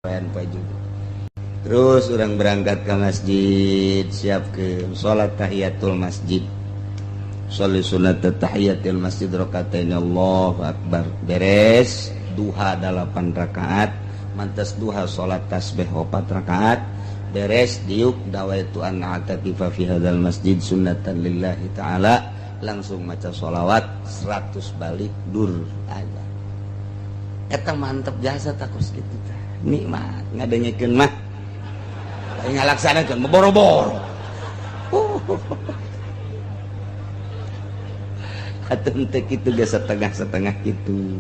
Poean poe Jumat. Terus orang berangkat ke masjid, siap ke salat tahiyatul masjid. Sholli sunat tahiyatul masjid rakaatain, Allahu akbar. Beres duha 8 rakaat, mantas duha salat tasbih 4 rakaat. Beres diuk dawaitu an a'takifa fi hadzal masjid sunnatan lillahi ta'ala, langsung maca sholawat 100 balik dur aja. Eta mantep jasa takos gitu tah. Nikmat ngadengekeun mah. Lain ngalaksanakeun boro-boro. Atuh teu kitu ge setengah-setengah kitu.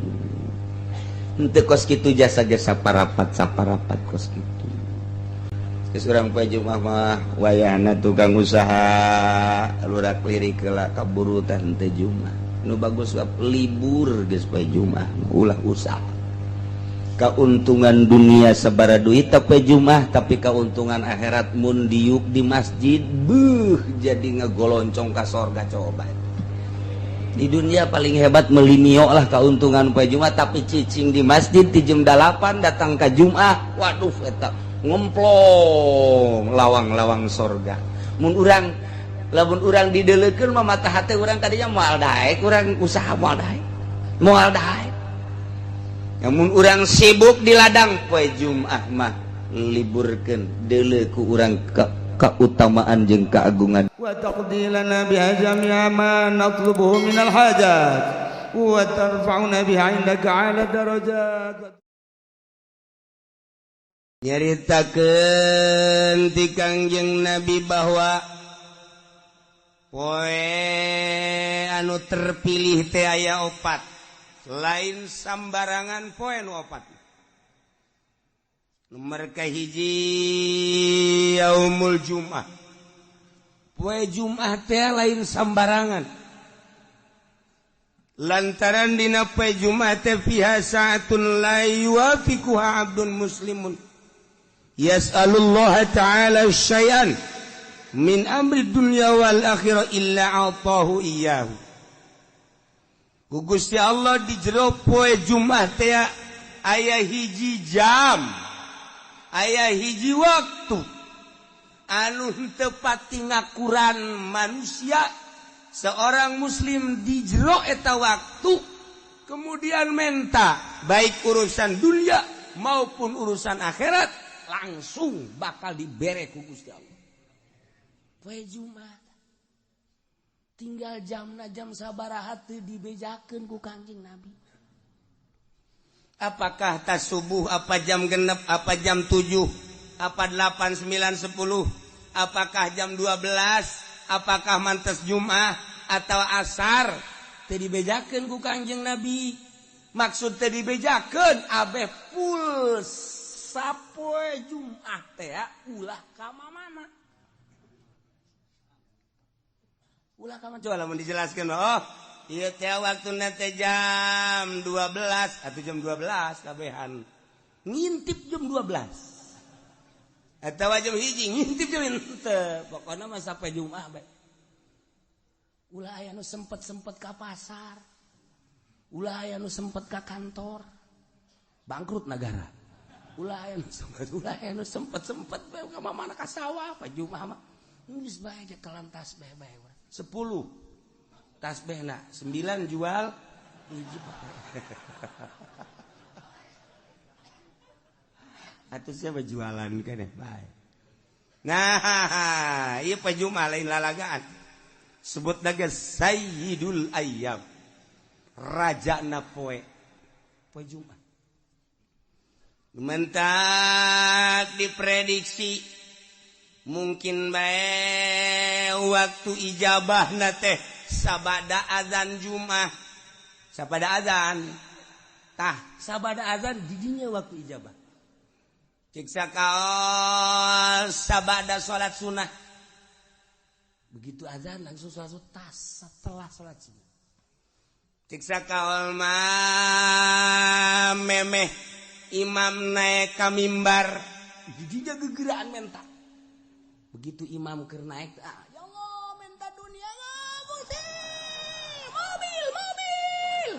Henteu kos kitu jasa ge saparapat-saparapat kos kitu. Geus urang poe Jumat mah wayahna tukang usaha lurak lirik heula kaburu teh henteu Jumat. Nu bagus libur geus poe Jumat ulah usaha. Keuntungan dunia sabara duit poe Jumat, tapi keuntungan akhirat mun diuk di masjid beuh jadi ngegoloncong ka sorga coba. Di dunia paling hebat melinio lah keuntungan poe Jumat, tapi cicing di masjid di jam 8 datang ke Jumat, waduh eta ngemplong lawang-lawang sorga. Mun urang lamun urang dideulekeun mah mata hate urang tadinya moal daek, urang usaha moal daek. Moal daek. Namun urang sibuk di ladang poe Jumat mah liburkeun deuleu ku urang keutamaan jeung keagungan. Wa taqdi lana biha jami'a ma natlubuhu minal hajat wa tarfa'una biha 'indaka 'ala darajat. Nyaritakeun ti Kangjeng Nabi bahwa poe anu terpilih teh aya opat, lain sambarangan poe nu opat. Nomor kahiji yaumul Jum'ah. Poe Jum'ah teh lain sambarangan. Lantaran dina poe Jum'ah teh fiha sa'atun la yuwafiquha 'abdun muslimun yas'alullah ta'ala syai'an min amri dunya wal akhirah illa 'atahu iyyahu. Ku Gusti Allah di jero poe Jumat teh aya hiji jam, aya hiji waktu anu henteu pati ngakuran manusia seorang muslim di jero eta waktu kemudian menta baik urusan dunia maupun urusan akhirat langsung bakal dibere ku Gusti Allah. Poe Jumat tinggal jamna jam sabaraha teu dibejakeun ku Kangjeng Nabi. Apakah tas subuh, apa jam genep, apa jam 7, apa 8, 9, 10, apakah jam 12, apakah mantes Jumat atau asar, teu dibejakeun ku Kangjeng Nabi. Maksud teu dibejakeun abeh full sapoe Jumat teh ulah ka mana. Ulah ka mana coba lamun dijelaskeun, oh ieu teh waktuna teh jam 12 atau jam 12 kabehan. Ngintip jam 12. Atawa jam 1 ngintip jam henteu. Pokona mah sampai Jumat bae. Ulah aya nu sempet-sempet ka pasar. Ulah aya nu sempet ka kantor. Bangkrut negara. Ulah aya nu sempet, ulah aya nu sempet-sempet bae ka mana ka sawah pa Jumat mah. Geus bae aja kelantas bae bae. 10 tasbihna, 9 jual hiji. Atuh siapa jualan keneh bae. Nah, ieu poe Jumat lain lalagaan. Sebut lagi Sayyidul Ayyam. Rajana poe. Poe Jumat. Mentak diprediksi mungkin bae waktu ijabahna teh sabada azan Jumat. Sabada azan. Tah, sabada azan didinya waktu ijabah. Cik sakaol sabada salat sunah. Begitu azan langsung salat tas setelah salat sunnah. Cik sakaol mah memeh imam naik ka mimbar didinya gegeraan menta. Begitu imam keur naik, ah, ya Allah menta dunia Gusti. Mobil, mobil.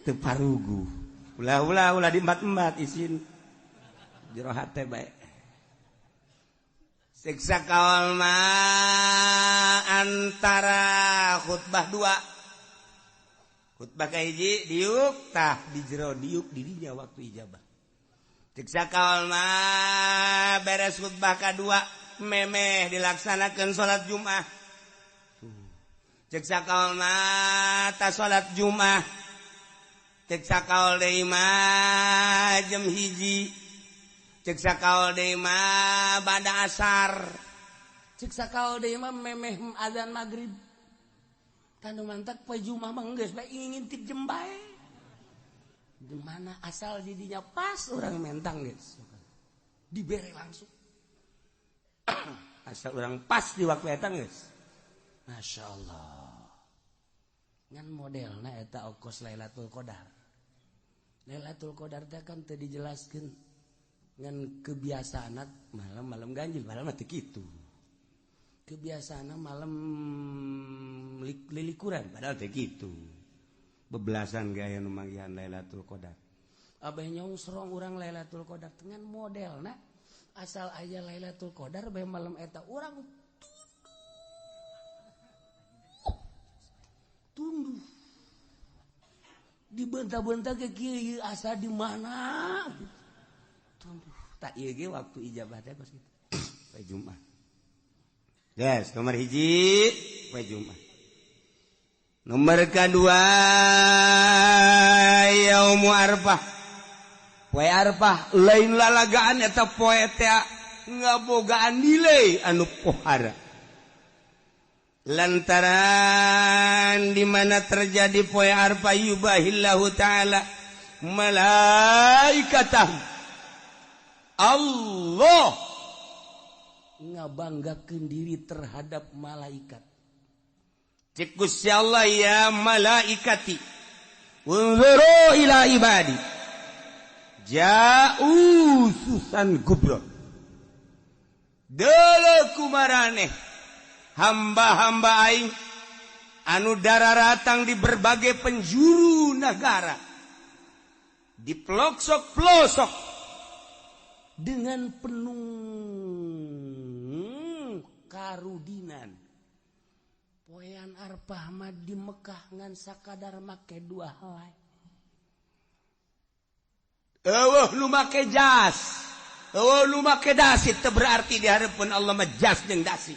Teu parugu. Ulah ulah ulah di embat-embat isin jero hate bae. Siksa kaul mah antara khutbah dua. Khutbah kahiji diuk tah di jero diuk dirinya waktu ijabah. Siksa kaul mah beres khutbah kadua memeh dilaksanakan salat Jumat. Cek sakaol mah ta salat Jumat. Cek sakaol deui mah jam 1. Cek sakaol deui mah bada asar. Cek sakaol deui mah memeh azan maghrib. Tanu mantak poe Jumat mah geus bae ngintip jem bae. Di mana asal didinya pas urang mentang geus. Dibere langsung. Asal orang pas di waktu eta geus. Masya Allah. Ngan modelna eta okos Lailatul Qadar. Lailatul Qadar teh kan teu dijelaskeun ngan kebiasaan malam-malam ganjil, malam mah teu kitu. Kebiasaan malam lilikuran padahal teu kitu. Bebelasan gaya nu manggihan Lailatul Qadar. Abah nyongsrong urang Lailatul Qadar dengan modelna asal aya Lailatul Qadar bae malam eta urang tunduh dibenta-benta ke kieu asa di mana tunduh tak ieu ge waktu ijabah teh kos kitu poe Jumat. Yes, nomor 1 poe Jumat. Nomor kedua yaumu Arfah. Poe Arfah lain lalagaan eta poe teh ngabogaan nilai anu pohara. Lantaran di mana terjadi poe Arfah yubahillahu ta'ala malaikatah. Allah ngabanggakeun diri terhadap malaikat. Cek Gusti Allah ya malaikati unzuru ila ibadi ja'u susan gubro. Deuleu kumaraneh hamba-hamba aing anu dararatang di berbagai penjuru negara, di pelosok-pelosok dengan penuh karudinan. Poean Arfah mah di Mekah ngan sakadar make dua helai. Eueuh nu make jas, eueuh nu make dasi teu berarti di hareupeun Allah mah jas jeung dasi.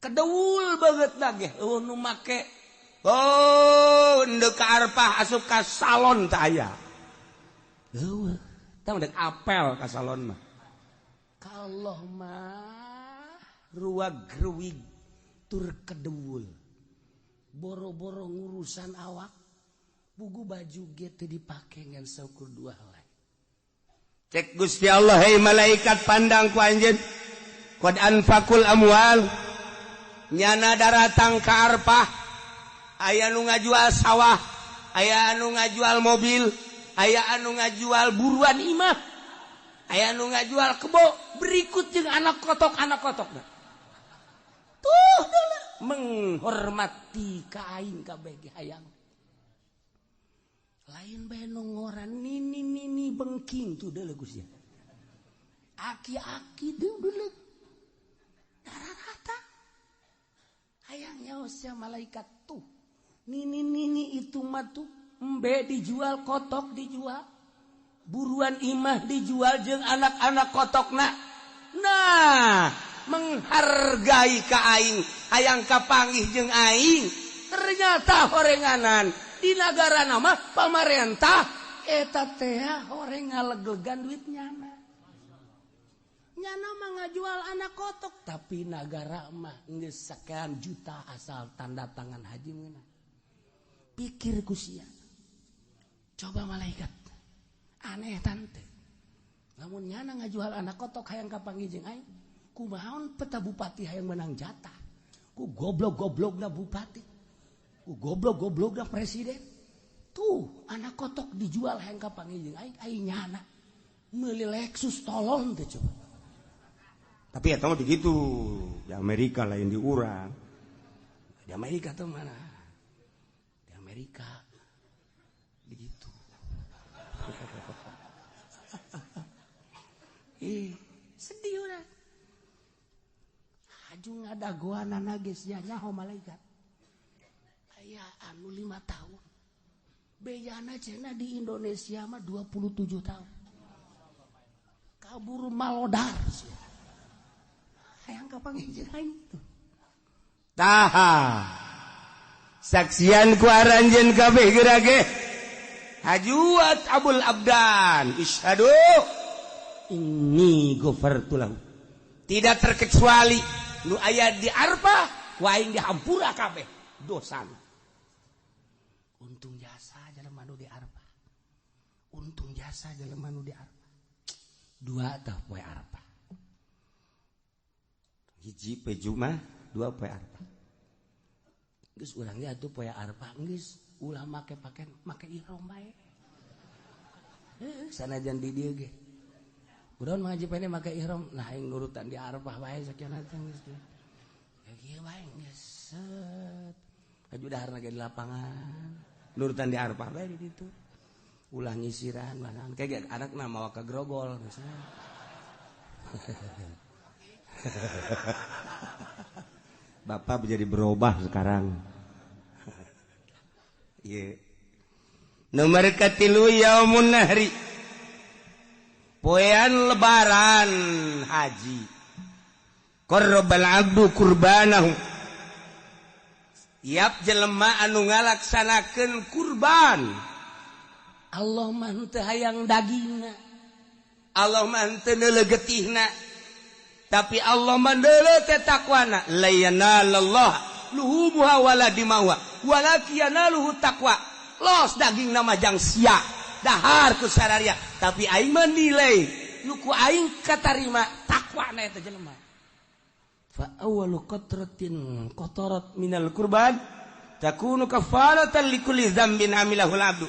Kedeul banget lagi eueuh nu make oh ndek ka Arfah asup ka salon teh aya. Eueuh tah ndek apel ka salon mah. Ka Allah mah ruwag-ruwig tur kedeul. Boro-boro ngurusan awak bugu baju ge teu dipake ngan saukur dua helai. Cek Gusti Allah hei malaikat pandang ku anjeun qad anfaqul amwal. Nyana daratang ka Arfah aya nu ngajual sawah, aya anu ngajual mobil, aya anu ngajual buruan imah, aya anu ngajual kebo, berikut jeung anak kotok-anak kotokna. Tuh deuleu menghormati ka aing kabeh ge hayang. Lain bae nu ngoran nini nini bengking tuh deuleu Gusti. Aki-aki deuleu. Dararata. Hayang nyaos malaikat tuh. Nini nini itu mah tuh embe dijual, kotok dijual, buruan imah dijual jeung anak-anak kotokna. Nah, menghargai ka aing, hayang kapanggih jeung aing. Ternyata horenganan di nagara nama pamarentah eta teh horeng ngaleglegan duit nyana. Nyana mah ngajual anak kotok, tapi nagara mah geus sekian juta asal tanda tangan haji meunang. Pikir ku sia. Coba malaikat. Aneh tante. Lamun nyana ngajual anak kotok hayang kapanggih jeung aing, kumaha peta bupati hayang menang jatah. Ku goblok-goblokna bupati. Ku goblok-goblokna presiden. Tuh anak kotok dijual hayang kapanggih jeung aing, aing nyana meuli Lexus tolong teh coba. Tapi ya mah begitu di Amerika lain di urang. Di Amerika tuh mana? Di Amerika. Begitu. Ih, sedih urang. Haju ngadagoanana geus nya nyaho malaikat. Aya anu 5 tahun. Bejana cenah di Indonesia mah 27 tahun. Kabur malodar sia. Hayang kapanggih jeung aing tuh. Taha. Saksian ku aranjeun kabeh geura ge. Hajuat Abul Abdan, isyhadu inni ghafartu lahu. Tidak terkecuali nu aya di Arfah ku aing dihampura kabeh dosana. Untung jasa jelema nu di Arfah. Untung jasa jelema nu di Arfah. Dua tah poe Arfah. Hiji poe Jumat, dua poe Arfah. Geus urang ge atuh poe Arfah geus ulah make pakaian, make ihram bae. Heuh, sanajan di dieu ge. Urang mah ngaji pene make ihram, nah aing nurutan di Arfah bae sakieu teh geus. Ya kieu bae geus set. Aju daharna ge di lapangan. Nurutan di Arfah bae di ditu. Ulah nyisiran mana kayak anakna mawa ka grogol misalnya. Bapak menjadi berubah sekarang. Iya. Nomor katilu yaumun nahri. Poean lebaran haji. Qarrabal abdu kurbanahu. Tiap jelema anu ngalaksanakeun kurban. Allah mah henteu hayang dagingna. Allah mah henteu neuleuh getihna. Tapi Allah mah neuleuh teh takwana. La yanalallah luhumuha wala dimawa walakin yanaluhu taqwa. Los daging nama jang sia dahar ku sararia, tapi aing mah nilai nu ku aing katarima takwana eta jelema. Fa awwalu qatratin qatarat minal kurban takunu kafaratan likulli dzambin amilahul abdu.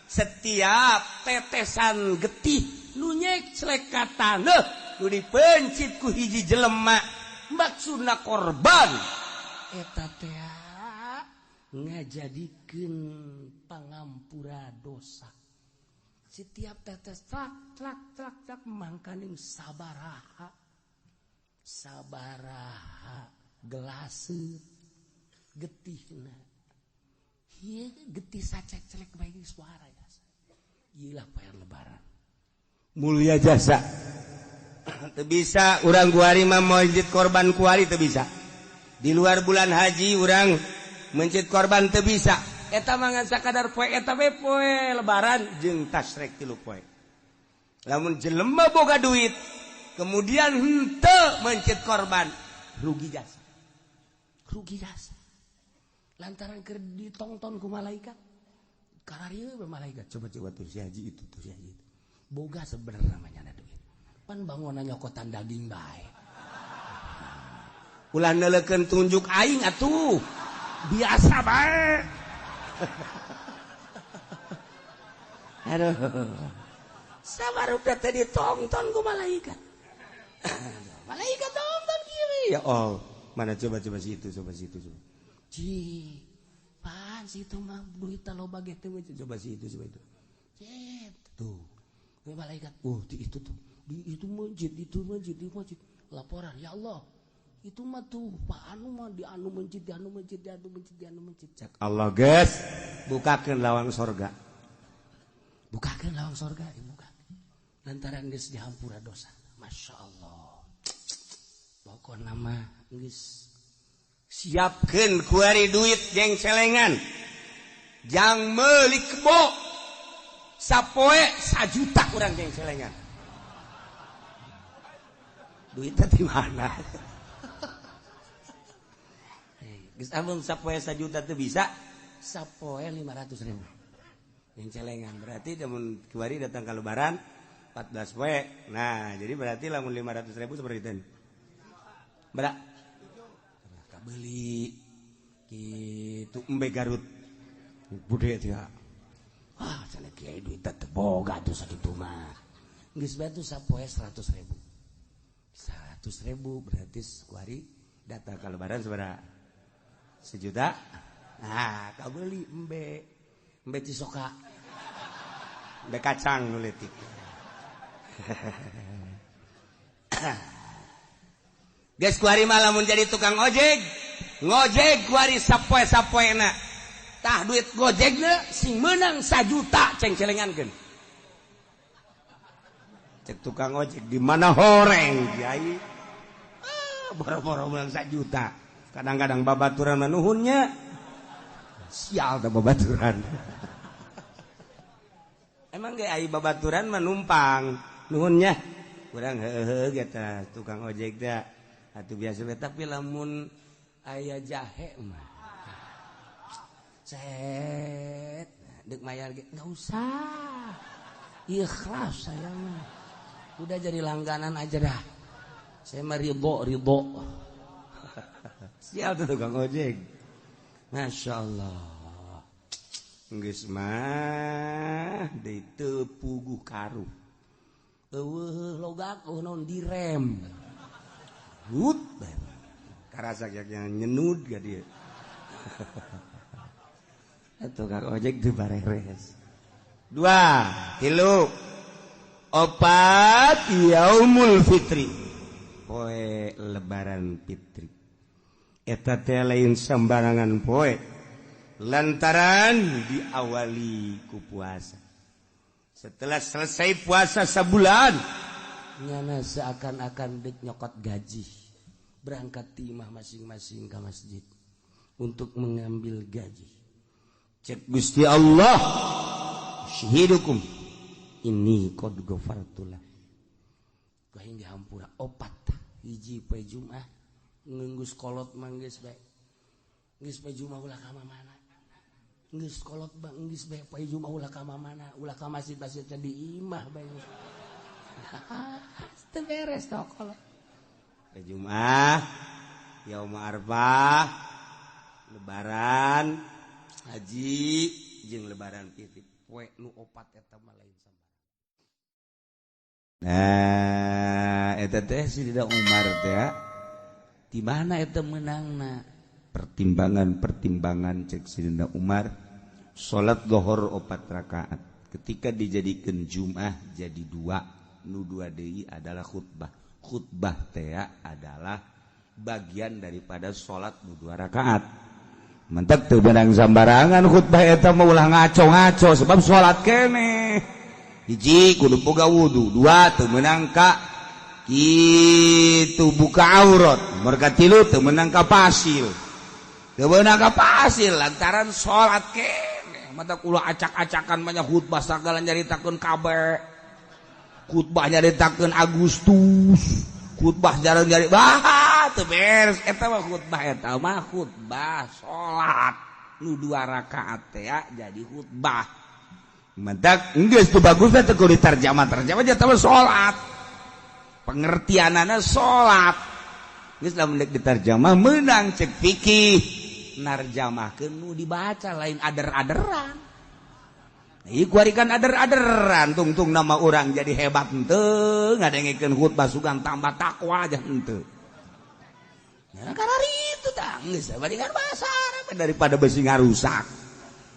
Setiap tetesan getih nu nyeclek ka taneuh nu dipencit ku hiji jelema maksudna korban eta teh ngajadikeun pangampura dosa. Setiap tetes trak trak trak trak mangkaning sabaraha sabaraha gelaseut getihna. Ieu getih sacek-celek bae suara jasa. Ieu lah poean lebaran. Mulia jasa. Teu bisa urang kuari mah mencit korban kuari teu bisa. Di luar bulan haji urang mencit korban teu bisa. Eta mah ngan sakadar poe eta we poe lebaran jeung tasrek 3 poe. Lamun jelema boga duit kemudian henteu mencit korban, rugi jasa. Rugi jasa. Lantaran keur ditongton ku malaikat. Kararieu we malaikat. Coba-coba tuh si haji itu, tuh si haji itu. Boga sebenarnya namanya duit. Pan bangunan nyokotan daging bae. Ulah neuleukeun tunjuk aing atuh. Biasa bae. Aduh. Sabarup teh ditongton ku malaikat. Malaikat tonton kieu. Ya Allah, mana coba-coba si itu, coba si itu, coba. Ci, pan si itu mah duit loba ge teh coba si itu, coba itu. Cit, tuh. Malaikat, di itu tuh. Di itu masjid, itu masjid, di masjid. Laporan, ya Allah. Itu mah tuh Pak anu mah di anu masjid, di anu masjid, di anu masjid, di anu masjid. Cak Allah geus, bukakeun lawang sorga. Bukakeun lawang sorga, buka. Lantaran geus dihampura dosa. Masya Allah. Pokona mah geus siapkeun kuari duit jeung celengan. Jang meuli kebo. Sapoe 1 juta urang jeung celengan. Duitnya di mana? Geus amun sapoe 1 juta teu bisa, sapoe 500.000. Yang celengan berarti lamun kuari datang ka lebaran 14 poe. Nah, jadi berarti lamun 500.000 seperti itu. Berak. Kabeli kitu embe Garut. Bude teh. Ah, cenah kiai duit teh boga atuh sakitu mah. Geus bae tuh sapoe 100.000. 100.000 berarti kuari datang ka lebaran sabaraha? 1 juta. Nah, kabeli embe. Embe Cisoka. Be kacang nu leutik. Geus kuari mah lamun jadi tukang ojek, ngojek kuari sapoe-sapoena. Tah duit gojekna sing meunang 1 juta ceng-celengankeun. Cek tukang ojek di mana horeng kiai. Ah, boro-boro meunang 1 juta. Kadang-kadang babaturan mah nuhunnya. Sial tah babaturan. Emang ge ai babaturan mah numpang nuhunnya. Kurang heuheuh ge tah tukang ojek teh. Atuh biasa we tapi lamun aya jahe mah. Set deuk mayar ge enggak usah. Ikhlas saya mah. Udah jadi langganan aja dah. Saya mah ridho. Sial tuh tukang ojek. Masya Allah. Geus mah deui teu puguh karuh. Eueuh logak eueuh naon direm. Hut karasa nyenud ga dia. Tukang ojek teu bareres. 2, 3, 4 yaumul fitri. Poe lebaran fitri. Eta teh lain sembarangan poe. Lantaran diawali ku puasa. Setelah selesai puasa sebulan, nyana seakan-akan dek nyokot gaji. Berangkat timah masing-masing ke masjid untuk mengambil gaji. Cek Gusti Allah, syahidukum ini qad ghafartulah. Kaing dihampura 4 hiji poe Jumat ngenggus kolot manggeus bae. Geus poe Jumat ulah ka mana? Geus kolot bang geus bae poe Jumat ulah ka mana? Ulah ka masjid-masjid teh di imah bae. Teu beres tah kolot. Poe Jumat, yaum Arfah, lebaran haji jeung lebaran fitri poe nu 4 eta mah lain sambarang. Nah, eta teh Sidina Umar teh di mana eta meunangna? Pertimbangan-pertimbangan cek Sidina Umar, salat zuhur 4 rakaat. Ketika dijadikan Jumat jadi 2, nu 2 deui adalah khutbah. Khutbah teh adalah bagian daripada salat nu 2 rakaat. Mentek teu beunang sambarangan khutbah eta mah ulah ngaco-ngaco sebab salat keneh. Hiji kudu boga wudu, 2 teu meunang ka kitu buka aurat, mereka 3 teu meunang ka pasil. Teu meunang ka pasil lantaran salat keneh. Mata ulah acak-acakan banyak khutbah sagala nyaritakeun kabeh. Khutbah nyaritakeun Agustus, khutbah jarang nyari bah teu beres eta mah khutbah eta mah khutbah salat nu 2 rakaat teh jadi khutbah. Mentak geus teu bagus teh kudu diterjemah terjemah eta mah salat. Pengertianana salat. Geus lamun deuk diterjemah meunang cek fikih narjamahkeun nu dibaca lain ader-aderan. Ieu kuari kan ader-aderan tungtung nama urang jadi hebat henteu ngadengekeun khutbah sugan tambah takwa aja henteu. Nah, karena itu tah geus bandingan bahasa Arab daripada besi ngarusak.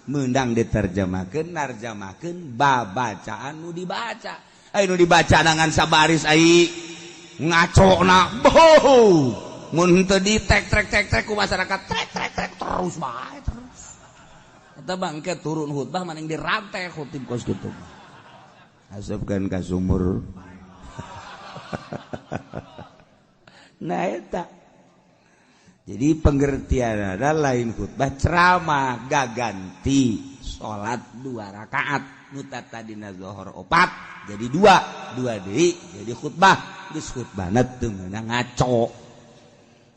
Meundang diterjemahkeun narjamahkeun babacaan nu dibaca. Ai nu dibaca nangan sabaris ai ngacona boh. Mun henteu di tek trek tek trek ku masyarakat trek trek trek terus bae terus. Eta bangke turun khutbah maning dirantai khutib kos kitu. Asupkeun ka sumur. Nah eta. Jadi pengertian ada lain khutbah ceramah gaganti salat 2 rakaat nu tadina zuhur 4 jadi 2, 2 deui jadi khutbah. Geus khutbahna teu meunang ngaco.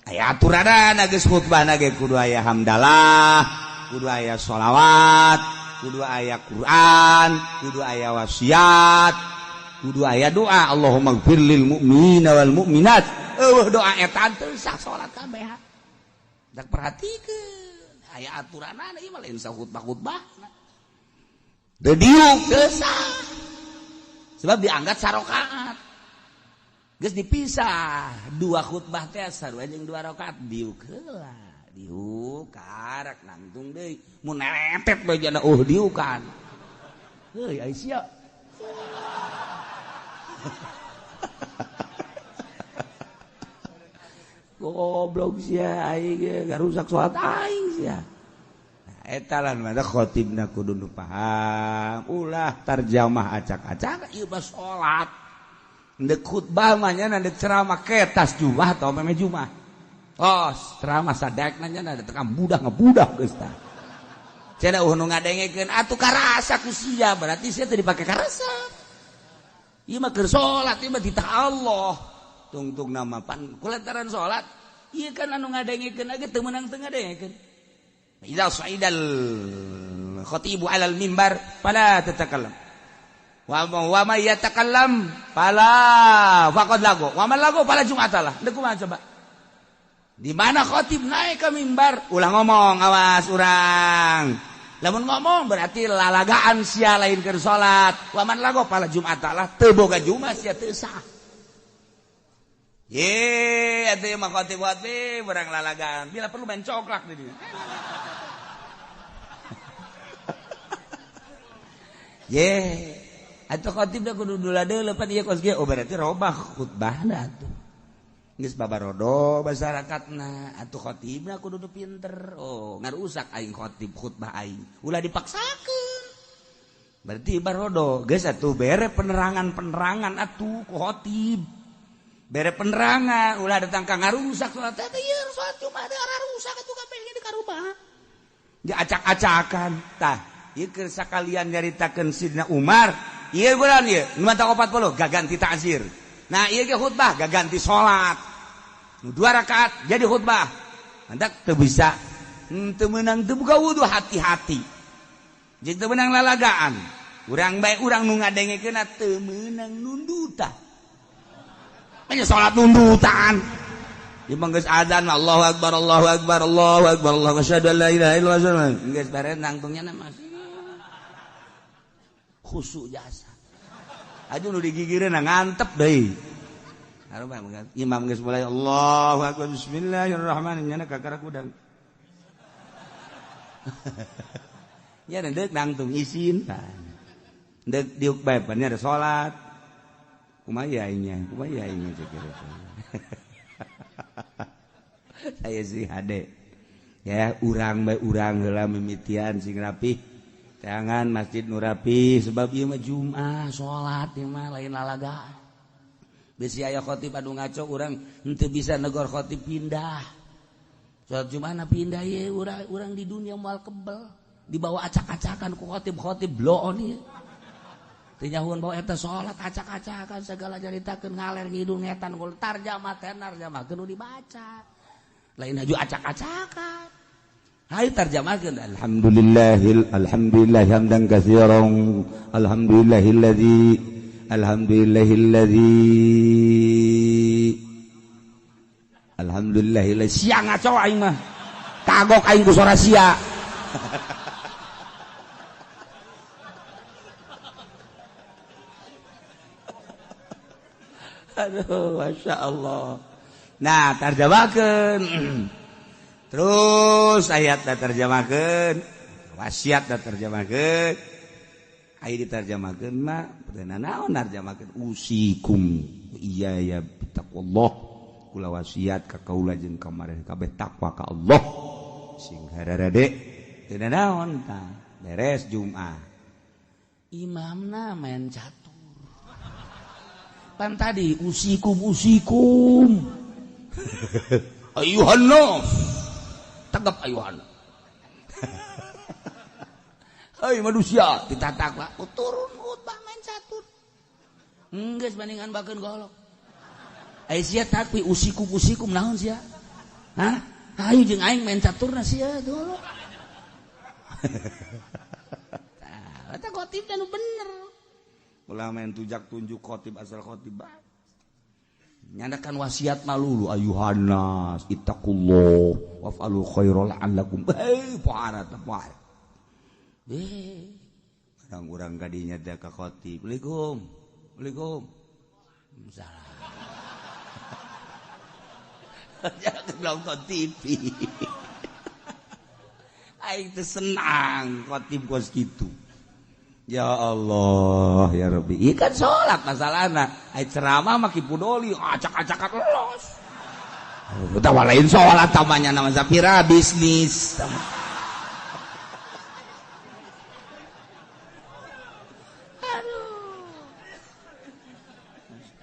Aya aturanana geus khutbahna ge kudu aya hamdalah, kudu aya sholawat, kudu aya Quran, kudu aya wasiat, kudu aya doa Allahumma gfir lil mu'minina wal mu'minat. Eueuh doa eta teu sah salat kabeh. Dak perhatikeun aya aturanana ieu mah lain sah khutbah-khutbah. Teu diuk teu sah. Sebab dianggap sarokaat. Geus dipisah 2 khutbah teh sarua jeung 2 rakaat diuk heula. Diuk karak nangtung deui mun neretet bae jana diukan. Heuy ai sia. Goblok sia aing ge ngarusak salat aing sia. Eta lah mah khotibna kudu nu paham, ulah tarjamah acak-acak ieu mah salat. Ndek khutbah mah nya ndek ceramah ketas jumah atau meme jumah. Oh, ceramah sadekna nya tekan budak ngebudak geus tah. Cenah eueuh nu ngadengekeun atuh karasa ku sia, berarti sia teu dipake karasa. Ieu mah keur salat, ieu mah titah Allah. Tungtung nama pan kulantaran salat, ieu kan anu ngadengekeun ge teu meunang teu ngadengekeun. Idza sa'idal khatibu 'alal mimbar fala tatakallam. Wa may yatakallam fala faqad lago. Wa man lago fala jum'atalah. Deuk kumaha coba? Di mana khatib naik ke mimbar, ulah ngomong, awas urang. Lamun ngomong berarti lalagaan sia lain keur salat. Wa man lago fala jum'atalah, teu boga jumat sia teu sah. Ye, atuh mah khotib-khotib urang lalagaan. Bila perlu main coklat di dieu. Ye, atuh khotib da kudu dula-deuleu pan ieu kos kieu. Oh berarti robah khutbahna atuh. Geus babarodo masyarakatna, atuh khotibna kudu nu pinter. Oh, ngarusak aing khotib khutbah aing. Ulah dipaksakeun. Berarti barodo, geus atuh bere penerangan-penerangan atuh ku khotib. Bere penerangan, ulah datang ka ngarusak salat teh ieu salat Jumat rusak atuh kabeh ge di karubah. Diacak-acakan tah. Ieu keur sakalian nyaritakeun Sidna Umar, ieu bulan ieu nu mata 40 gaganti ta'zir. Nah, ieu ge khutbah gaganti salat. Nu 2 rakaat jadi khutbah. Mantak teu bisa teu meunang teu buka wudu hati-hati. Jeung teu meunang lalagaan. Urang bae urang nu ngadengekeunna teu meunang nundutan. Nya salat nundutan. Ieu mah geus azan Allahu akbar Allahu akbar Allahu akbar Allahu asyhadu an la ilaha illallah. Geus bareng nangtungnya na masih khusyuk jasa. Aduh nu digigireun ngantep deui. Harum imam geus mulai Allahu akbar bismillahirrahmanirrahim nya kakara kudang. Nya deuk nangtung isin tah. Deuk diuk bae pan nya ada salat. Kumaha aingnya, kumaha aingnya cek Saya sih hade. Ya urang bae urang heula mimitian sing rapih. Jangan masjid nu rapi sebab ieu mah Jumat salat ieu mah lain lalagaan. Bisi aya khotib anu ngaco urang henteu bisa negor khotib pindah. Salat Jumat pindah ieu urang di dunia moal kebel dibawa acak-acakan ku khotib-khotib bloon ieu. Teu nyahuan bawa eta salat acak-acakan segala caritakeun ngaler ngidul ngetan gol tarjamah tenar jamahkeun nu dibaca. Lain haju acak-acakan. Hayu tarjamahkeun alhamdulillahil alhamdulillah hamdan katsiran alhamdulillahilladzi alhamdulillahilladzi alhamdulillahilladzi sia ngaco aing mah kagok aing ku sora sia. Aduh Masya Allah. Nah tarjamahkeun terus ayat da terjemahkeun wasiat da terjemahkeun aya diterjemahkeun mah teu naon narjemahkeun usikum iya ya taqwallah kula wasiat ka kaula jeung ka mareh kabeh takwa ka Allah sing hararade teu naon tah beres Jumat imamna main catur pan tadi usikum usikum ayuhan nas tegap ayuhan. Hei manusia ditatak lah turun khutbah main catur. Geus bandingan bakeun golok. Ai sia takwi usikum usikum naon sia? Hah? Hayu jeung aing main caturna sia golok. Tah, eta khotib nu bener. Ulah main tujak tunjuk khotib asal khotib bae. Nyandakan wasiat malulu ayuhan nas ittaqullah waf'alu khairal la'allakum pohara teh poe. Kadang urang kadinya teh ka khotib. Assalamualaikum. Assalamualaikum. Salah. Jangan nonton TV. Aing teh senang khotib kos kitu. Ya Allah ya Rabbi. Ieu kan salat masalahna. Ai ceramah mah Ki Pudoli acak-acakan los. Utawa lain salat tamanya nama Zapira bisnis. Aduh.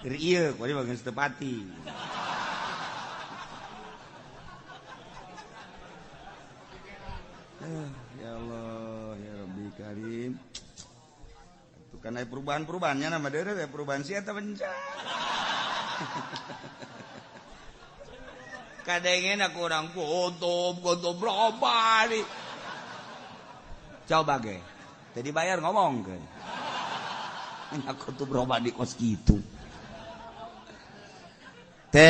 Keur ieu kuari bageus teu pati. Ya Allah ya Rabbi Karim. Itu kan aya perubahan-perubahannya nama deure aya perubahan sia eta bencana. Kadengena aku orang kuntum kuntum loba nih. Coba ge. Teu dibayar ngomong ke. Aku tuh berubah di kos gitu. Teh,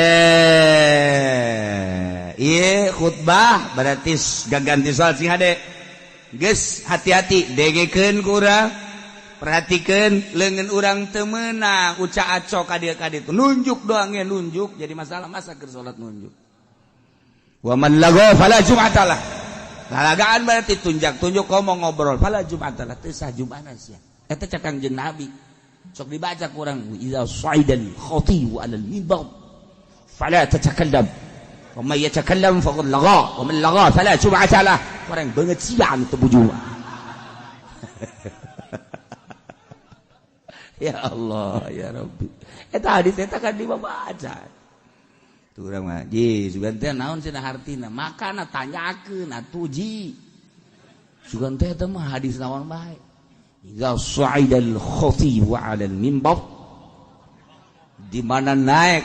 ieu khutbah berarti gaganti soal sing hade. Geus hati-hati dengekeun ku urang. Perhatikeun leungeun urang teu meunang uca aco ka dieu ka ditu. Nunjuk doang ge nunjuk jadi masalah masa keur salat nunjuk. Wa man lagha fala jum'atalah. Lalagaan berarti tunjak-tunjuk ngomong ngobrol fala jum'atalah teu sah jum'ahna sia. Eta cek Kangjeng Nabi. Sok dibaca ku urang idza sa'idal khatibu 'alal mimbar fala tatakallam wa may yatakallam faqad lagha wa man lagha fala jum'ata lah. Urang beungeut sia anu teu bujuma. Ya Allah ya Rabbi. Eta hadis eta kan dibaca. Tuh urang mah ji sugan teh naon cenah hartina makana tanyakeun atuh ji. Sugan teh eta mah hadis naon bae. Idza sa'idal khatibu 'alal mimbar, di mana naik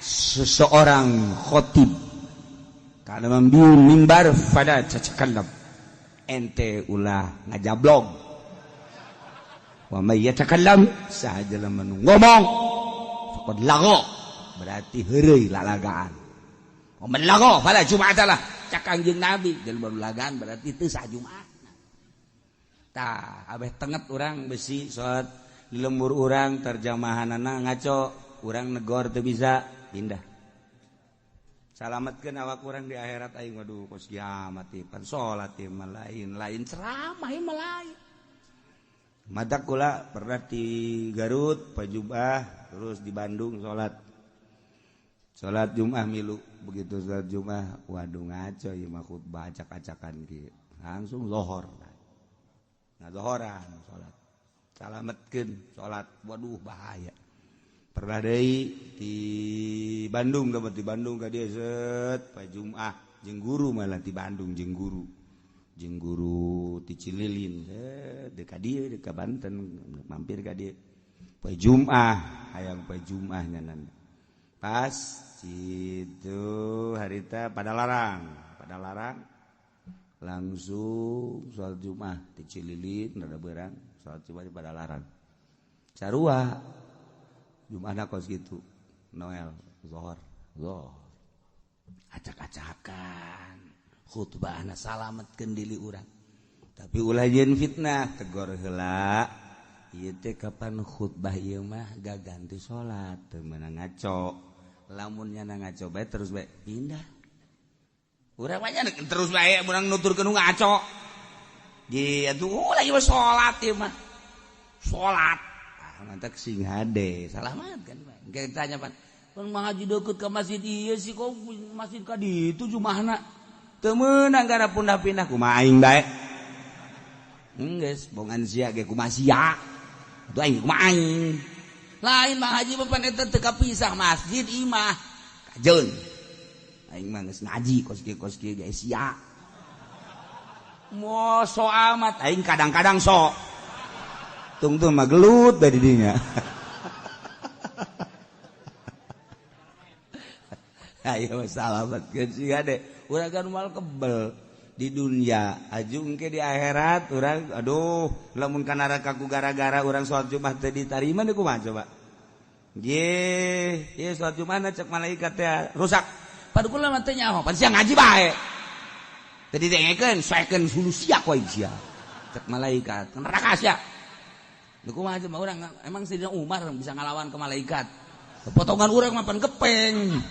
seseorang khatib kana mambiun mimbar fala tatakallam, ente ulah ngajablog. Wa may yatakallam saha jelema nu ngomong faqad lagha, berarti heureuy lalagaan. Wa man lagha fala jum'atalah, cak Kangjeng Nabi jelema nu lagaan berarti teu sah Jumat. Tah abeh tenget urang besi salat di lembur urang terjemahanana ngaco, urang negor teu bisa pindah. Salametkeun awak urang di akhirat aing waduh kos kiamat ieu pan salat ieu mah lain, lain ceramah ieu mah lain. Matak kula pernah di Garut pajubah terus di Bandung salat. Salat Jumat milu, begitu salat Jumat waduh ngaco ieu mah khutbah acak-acakan kieu. Langsung lohor. Nah zohoran salat. Salametkeun salat waduh bahaya. Pernah deui di Bandung dapat di Bandung ka dieu set pa Jumat jeung guru malah di Bandung jeung guru. Jeung guru ti Cililin set deuk ka dieu deuk ka Banten mampir ka dieu. Pa Jumat hayang pa Jumat nyanan. Pas situ harita pada larang langsung sholat Jumat di Cililin rada berang sholat Jumat pada larang sarua Jumatna kos gitu Noel zohor zohor acak-acakan khutbahna salametkeun diri urang tapi ulah jeung fitnah tegor heula ieu teh kapan khutbah ieu mah gaganti salat teu meunang ngaco lamun nya ngaco bae terus bae pindah. Urang mah terus bae urang nuturkeun nu ngaco. Di atuh ulah ieu salat ieu mah. Salat. Ah mantak sing hade, salamat kan bae. Engke tanya pan, "Pun ngaji deukeut ka masjid ieu sih kok masjid ka ditu jumahna?" Teu meunang gara pindah-pindah kumaha aing bae. Geus bongan sia ge kumaha sia. Atuh aing kumaha aing. Lain mah haji mah pan eta teu kapisah masjid imah. Kajeun. Aing mah geus ngaji kos kieu ge sia. Mo so amat aing kadang-kadang sok. Tungtung mah gelut bae di dinya. Ayo salametkeun sia de. Urang kan moal kebel di dunia aju engke di akhirat urang aduh lamun ka neraka ku gara-gara urang salat Jumat teu ditarima deui kumaha coba. Ye, ieu salat Jumat cek malaikat teh rusak. Padu kula mah teu nyaho, pan sia ngaji bae. Teu didengekeun, saekeun hulu sia ku aing sia. Cek malaikat, neraka sia. Lho kumaha coba urang emang Sayyidina Umar bisa ngalawan ke malaikat. Potongan urang mah pan gepeng.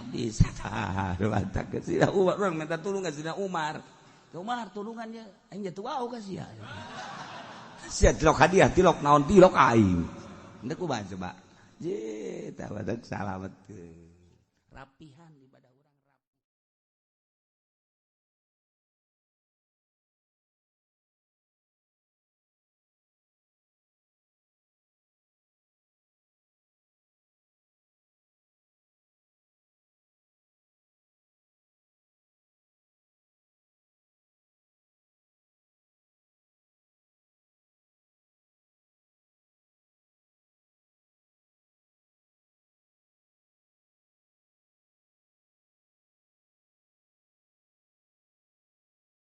Bisa tah, ke Sayyidina Umar urang minta tulung ka Sayyidina Umar. Ka Umar tulungan nya, aing jatuh wau ka sia. Sia tilok hadiah, tilok naon, tilok aing. Henteu kumaha coba? Je, tah badak salamet. Rapihan ibadah.